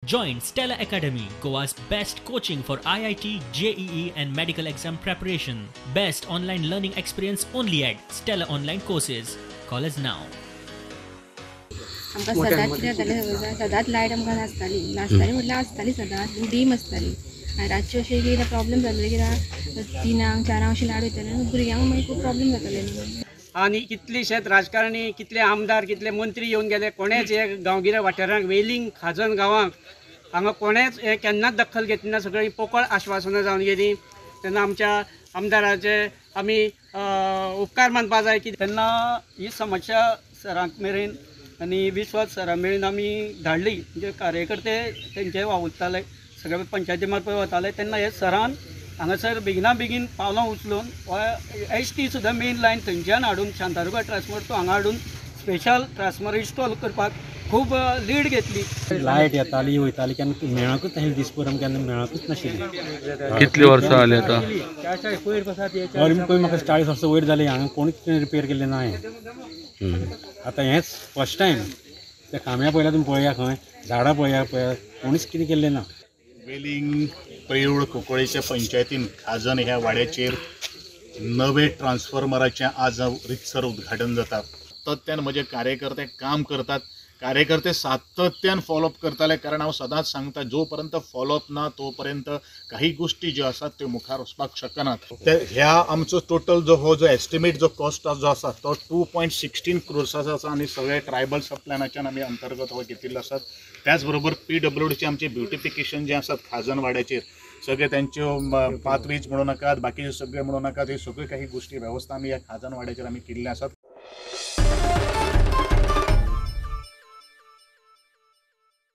Join Stella Academy, Goa's best coaching for IIT, JEE, and medical exam preparation. Best online learning experience only at Stella Online Courses. Call us now. आमकां सदांच कितें जातालें खबर आसा, सदांच light आमकां नासताली, नासताली म्हटल्यार आसताली सदांच, डीम आसताली. आनी रातची अशें कितें प्रॉब्लम जाताले कित्याक 3-4 अशी लायट वयताली आनी भुरग्यांक मागीर खूब प्रॉब्लम जाताले न्हू. आनी कितलेशेच राजकारणी, कितले आमदार, कितले मंत्री येवन गेले, कोणेच हे गांवगिऱ्या वाठारांक, वेलींग खाजन गांवांक हांगा कोणेच हे केन्नाच दखल घेतली ना. सगळीं पोकळ आश्वासनां जावन गेलीं. तेन्ना आमच्या आमदाराचे आमी उपकार मानपा जाय की तेन्ना ही समस्या सरांक मेरेन आनी विश्वास सरा मेरेन आमी धाडली. म्हणजे कार्यकर्ते तेंचे वावुरताले, सगळे पंचायती मार्फत वताले. तेन्ना हे सरान हांगासर बेगिना बेगीन पावलां उचलून एच टी सुद्दां मेन लायन थंयच्यान हाडून शांतादुर्गा ट्रान्सफॉर्मर तो हांगा हाडून स्पेशल ट्रान्सफॉर्मर इन्स्टॉल करपाक खूब लीड घेतली. लायट येताली वयताली, केन्ना मेळकूच नाशिल्ली, दीसभर आमकां केन्ना मेळकूच नाशिल्ली. कितली वर्सां जाली आतां? पळय म्हाका 40 वर्सां वयर जाली, हांगा कोणूच रिपेर केल्लें ना हें. आतां हेंच फर्स्ट टायम. त्या खांब्या पळयल्या तुमी, पळया खंय झाडां पळया, पळया कोणीच कितें केल्लें ना. वेलिंग प्रेयोळ कुंकळेच्या पंचायतीन खाजन ह्या वाड्याचेर नवे ट्रान्सफॉर्मराचें आज रितसर उद्घाटन जाता. सातत्यान म्हजे कार्यकर्ते काम करतात, कार्यकर्ते सातत्यान फॉलोअप करताले. कारण हांव सदांच सांगता, जो पर्यंत फॉलोअप ना तोपर्यंत काही गोष्टी ज्यो आसात त्यो मुखार वचपाक शकनात. ते ह्या आमचो टोटल जो हो जो एस्टिमेट जो कॉस्ट जो आसा तो 2.16 क्रोर्साचो आसा आनी सगळे ट्रायबल सबप्लॅनाच्यान आमी अंतर्गत हो घेतिल्लो आसात. त्याच बरोबर PWDचे आमचे ब्युटिफिकेशन जे आसात खाजन वाड्याचेर सगळे त्यांच्यो पाथवेज म्हणू नाकात, बाकीचे सगळे म्हणू नाकात, हे सगळे काही गोष्टी वेवस्था आमी ह्या खाजन वाड्याचेर आमी केल्ले आसात.